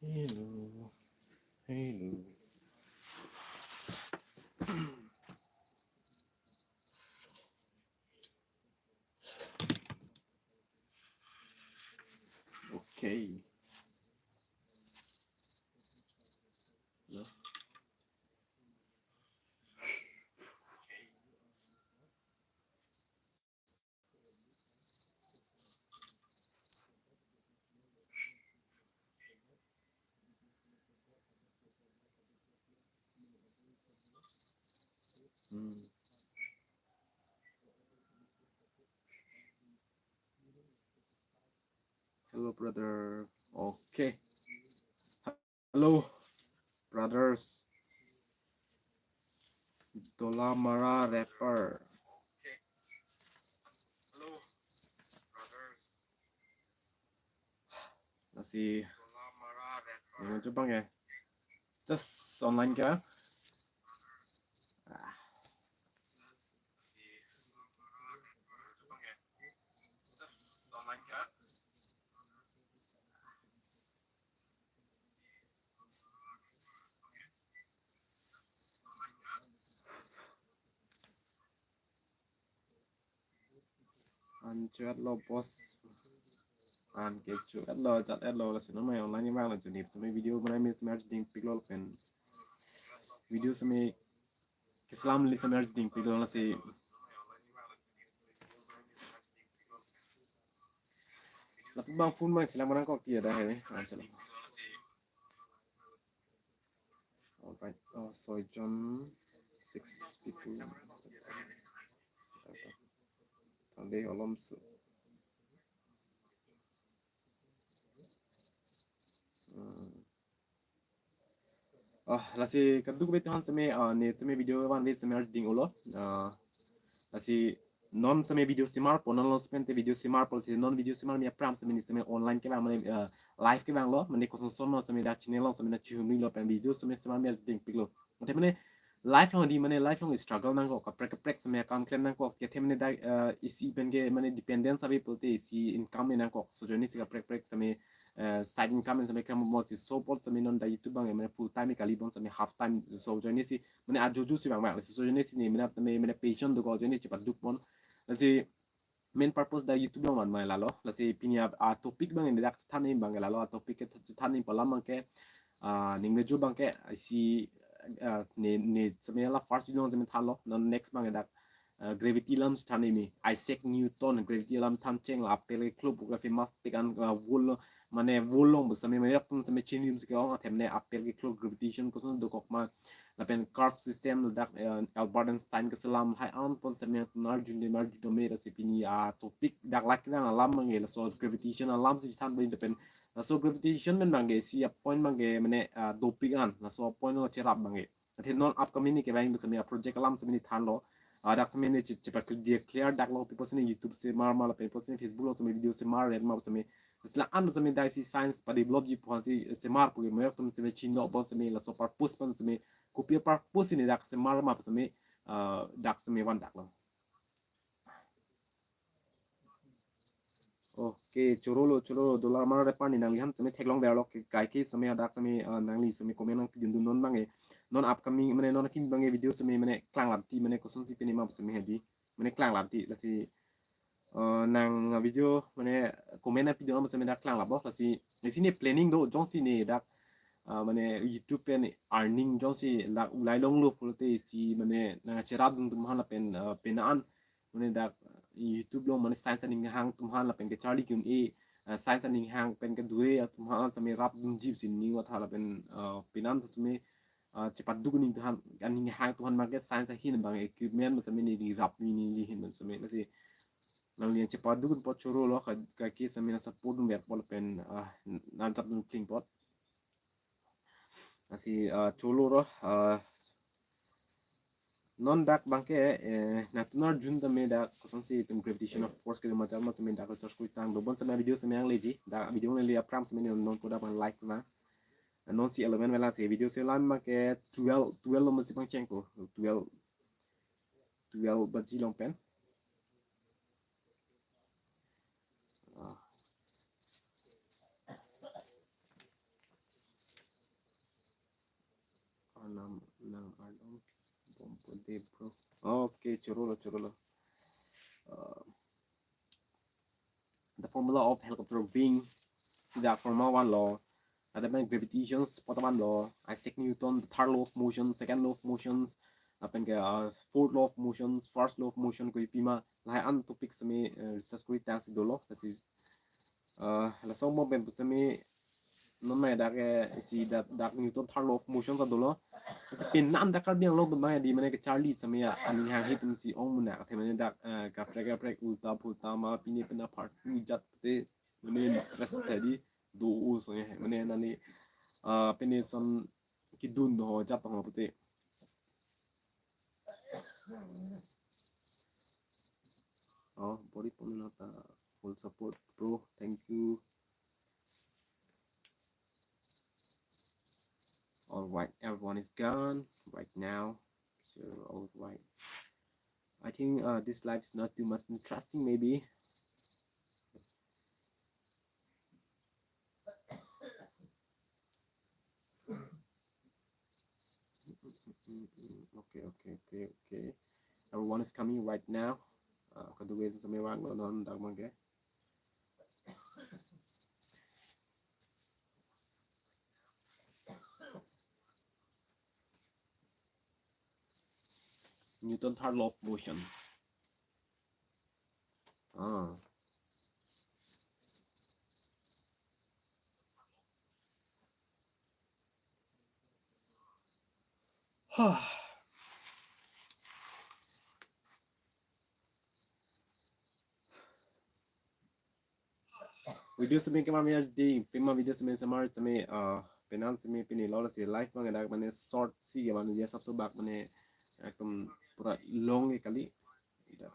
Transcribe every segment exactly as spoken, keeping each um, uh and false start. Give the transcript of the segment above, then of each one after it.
Hello. Hello. Okay. Hello. Hmm. Hello, brother. Okay. Hello, brothers. Dolamara rapper. Lasi, yang coba ya. Just online kah? Ah. An chuat lo boss. An ke chuat lo, chat lo, lasi non mai online ni bang lo, juni seme video banai me seme arju dingpik lo pen. Video seme keselam li seme arju dingpik lo, lasi. Lapu bang phone bang chelang bang kok tiya dah he. Ah, chelang. Alright. Oh, soijon, six people. Tande olom su. Hmm. Ah, lasi kaduk bete han seme, ah, ne seme video van ve seme arju ding-olo. Ah, lasi non seme video semar po, non lo seme te video semar po, si non video semar me apram seme ne seme online kevang mane, ah, live kevang lo, mane kosonson lo seme dak channel lo seme na chihumri lo pen video seme semar me arju dingpik lo. Mane mane live along di mane live along struggle nangkok, kaprek kaprek seme akam klem nangkok, kethe mane dak, ah, isi pen ke mane dependence ave pulote isi income nangkok. So journey si kaprek kaprek seme, ah, side income seme klem mo si so pot seme non dak YouTube bang mane full time kali bon seme half time. So journey si mane ajojo si bang bang. So journey si ne mane mane mane passion dokok journey chepaduk pon. Lasi main purpose dak YouTube along man mai lalo. Lasi pini a, a topic bang ne dak than ni bang lalo, a topic ke than ni palam bang ke, ah, ning mejo bang ke isi, ah, ne ne seme la first video seme than lo, non next bang dak, ah, gravity alam than ni mi, Isaac Newton gravity alam than cheng la apel ke klop ke famous pik an, ah, world lo, mane world along bo seme mane yak tum seme chini sim ke ong athe mane apel ke klop gravitation koson dokok ma, lapen curve system dak, eh, Albert Einstein keselam hai an pon seme nangtum arju ding arju dome, lasi pini a topic dak lak nang alam bang ke laso gravitation alam si than bo lapen laso gravitation pen bang ke si a point bang ke mane, ah, dopik an laso point lo cherap bang ke. Athe non upcoming ni kevang seme a project alam seme ne than lo. Ah, dak seme ne che, chepa clear dak lo, people seme YouTube semar ma lapen people seme Facebook lo seme video semar red ma seme. Sila an seme dak si science padevelop ji puhan si semar pu ke mane tum seme chin lo bo seme laso purpose pen seme kopi purpose ne dak semar ma seme, ah, dak seme van dak lo. Okay, choro lo, choro lo, Dolamara rapper ni nanglihan seme theklong verlo ke kaike seme dak seme, ah, nangli seme comment nangpidun dun non bang ke. Non upcoming mane non akin bang ke video seme mane klanglap ti mane kosonsi pini ma seme hedi. Mane klanglap ti lasi, ah, nang video mane comment nangpidun seme dak klanglap bo lasi. Isi ne planning do jongsi ne dak, ah, mane YouTube pen earning jongsi dak ulai longlo pulote isi mane nangcherap dun tum han lapen, ah, pena an mane dak YouTube along mane science aning hang tum han lapen kecharli kum e, ah, science aning hang pen kedure atum han seme rap dun jip si ning watha lapen, ah, pena an seme, ah, chepaduk ning tum han aning hang tum han bang ke science ahin bang equipment seme ne di rap ni ni hin seme lasi nangli chepaduk po choro lo ka, kaike seme nang support dun ver po lapen, ah, nang jap dun kling pot. Lasi, ah, choro lo, ah, non dak bang ke, eh, nangtum arju tame dak kosonsi itum gravitational force ke macam macam seme dak research kuri tang do bon seme video seme nangleji, dak video nangle apram seme ne non kodak bang like na. Nonsi eleven vela si video selam bang ke twelve, twelve lo masi bang chengko, twelve, twelve baji long pen. Ah. Nang, nang ardom bompo de, bro. Okay, chorolo, chorolo. Uh, the formula of helicopter wing, si dak formula one lo. Ada pen gravitation, support one lo. Isaac Newton, the third law of motion, second law of motions, lapen ke, uh, fourth law of motion, first law of motion, kopi ma, lahai an topic sitame, uh, research kori tangsi dolo, lasi, uh, laso mo pen sitame non mai dak, eh, isi dak, dak Newton third law of motion ta dolo. Lasi penan dak Karbi Anglong atum abang di mane kecharli sitame ya, aning hang hip si ong muna, athe mane dak, eh, kaprek kaprek ulta phulta ma pine pina part two jat te mane interest tadi do o so ya, mane nani, eh, pine son kidun do jat ho pute. Oh, bor-i pon nang ta, full support, bro. Thank you. All right, everyone is gone right now. So, all right. I think, uh, this live is not too much interesting, maybe. Okay, okay, okay, okay. Everyone is coming right now. Uh, kadokave sitame vanglo non dak abang ke. Newton third law of motion. Ah. Huh. Video sitame kevan ya di, pima video sitame semar sitame, uh, penan sitame pini lo, lasi live abang dak mane short si kevan ya, sabto bak mane ekdom pura long ke kali. Ida.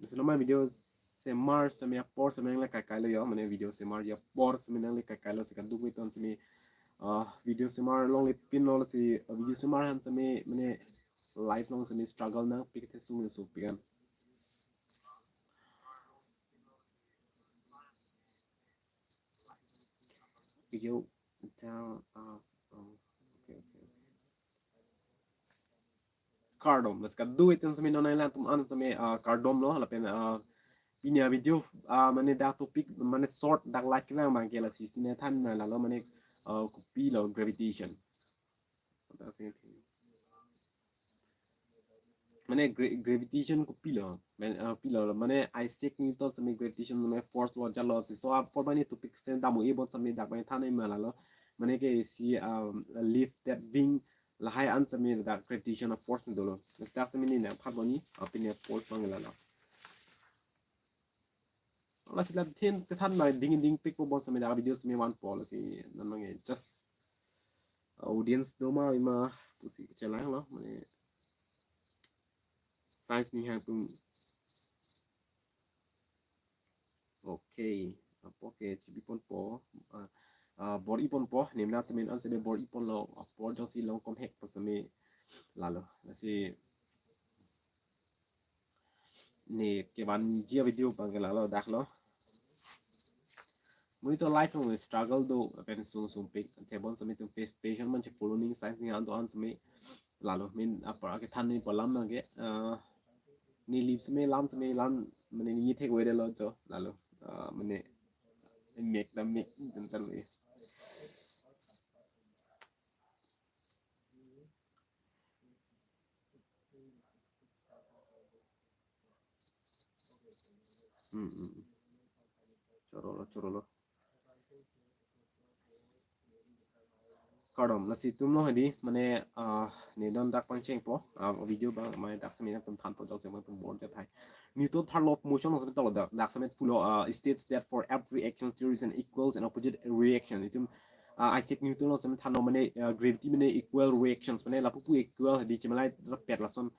Lasi non mai video semar sitame apor sitame nangle kaikai lo yo, mane video semar ya apor sitame nangle kaikai lo, si kadokave atum sitame, ah, video semar longle pinlo, lasi, ah, video semar aphan sitame mane live along sitame struggle nangpik the sung sung pikan. Video down, uh, oh, okay, okay, okay. Kardom, lasi kadokave atum sitame non nanglang atum an sitame, ah, kardom lo, lapen, ah, pini avideo, ah, mane dak topic, mane short dak live kelang abang ke lasi sine than na lalo mane, ah, kopi lo gravitation. Mane gra-, gravitation kopi lo, man, ah, kopi lo, mane Isaac Newton sitame gravitation mane force lo jalo si, so apor mane topic sitame dam-o-e bon sitame dak mane than ma lalo, mane ke isi, um, lift that wing lahai an sitame dak gravitation a force dolo. Dak sitame ne nangphan boni, ah, pine force abang lalo. Lasi la thin kethan ma ding ding pikpo bon sitame dak video sitame vanpo, lasi non abang ke just audience do ma oi ma pusi chelang lo, mane science aning hang atum. Okay, apor ke chibi ponpo, ah, ah, bor-i ponpo, nemna sitame non sitame bor-i ponlo, apor jongsi long kom hek po sitame lalo, lasi ne kevanji avideo abang ke lalo dak lo. Monit to life along struggle do, lapen sung sung pik, the bon sitame itum face patient man che following science aning hang do-an sitame lalo, min apor akethan ne pu alam abang ke, ah, ne lip sitame lam sitame lam mane ne thek wede lo jo lalo, ah, mane mek da mek dan tan we. Hmm, hmm. Chorolo, chorolo. Kardom, lasi itum lo hadi, mane, ah, ne non dak pangchengpo, ah, video abang, mane dak sitame nangtum thanpo jok sitame nangtum bor jat hai. Newton third law of motion lo sitame tolo dak, dak sitame pulo, ah, states that for every action there is an equals and opposite reaction. Itum, ah, Isaac Newton lo sitame thanlo mane, ah, gravity mane equal reactions, mane lapu pu equal hadi chemalai rapet lason,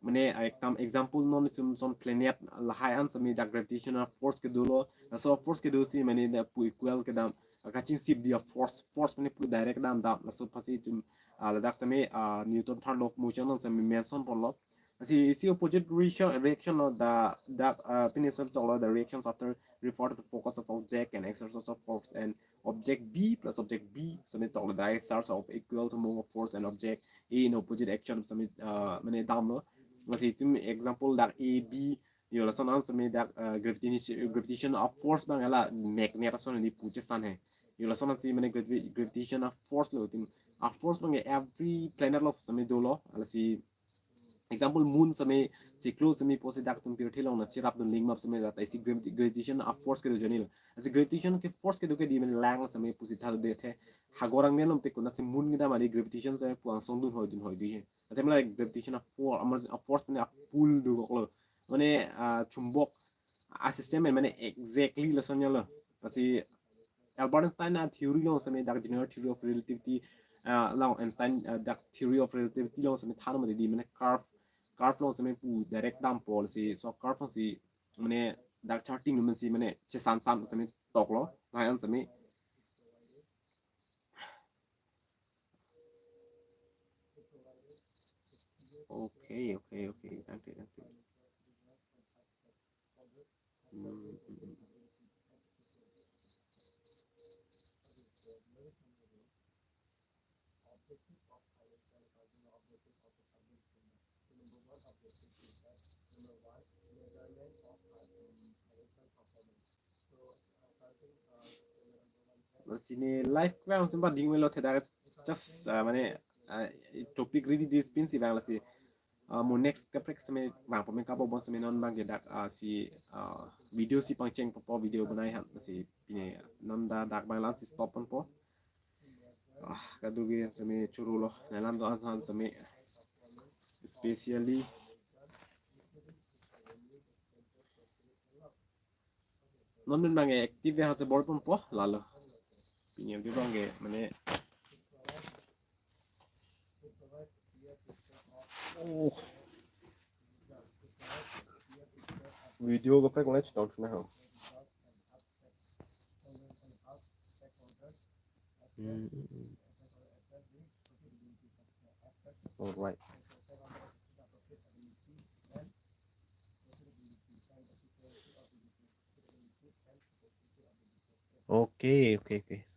mane, ah, ekdam example non itum son planet lahai an sitame dak gravitational force kedo lo, laso force kedo si mane dak pu equal kedam, ah, kachingchip di a force, force mane pu direct dam dam, laso apotsi itum, ah, ladak sitame, ah, Newton third law of motion along sitame mention ponlo. Lasi isi opposite reaction, reaction lo, the, the, uh, pini same toklo, the reactions after refer to focus of object and exercise of force and object B plus object B, same toklo, the exercise of equal to amount of force and object A in opposite action, same, uh, mane damlo. Lasi itum example dak A B, yo lason an same dak, uh, gravitation, gravitation of force abang la magnet ason ni pu chesan he. Yo lason an si mane gravi-, gravitation of force lo itum, a force abang every planet lo same dolo. Lasi example moon same chiklo same pusi dak itum pirthe along nangcherapdun lingmap same dak isi gravity, gravitation of force kedo ajoine lo. Lasi gravitation ke force kedo ke di mane lang same pusi thado det he. Hagor angnelom te konatsi moon kedam ari gravitation same pu angsong dunhoi dunhoi dei he. Athe mane gravitation of force, amar of force mane a pull dokoklo. Mane, ah, chumbok a system mane exactly lason lo. Lasi Albert Einstein a theory along same dak general theory of relativity, ah, along Einstein, ah, dak theory of relativity along same than mati di mane curve, curve along same pu direct dampo, lasi so curve along si mane dak charting mane si mane chesan san same toklo, layan same. Okay, okay, okay. Thank you, thank you. Hmm, hmm, hmm. Lasi ne live klang sempat ding melo thedak just, ah, mane, ah, topic ready dis pin si bang lasi, ah, mo next kaprek same bang pame kapo bon same non bang ke dak, ah, si, ah, video si pangcheng po video banai han lasi pine non ta dak bang lang si stop ponpo. Ah, kadokave same churu lo, nalam do an han same specially non dun bang ke active ha se bor ponpo lalo. Pine di bang ke mane. Oh. Video kaprek mane chitong chuna ho. Hmm, hmm, hmm. All right. Okay, okay, okay.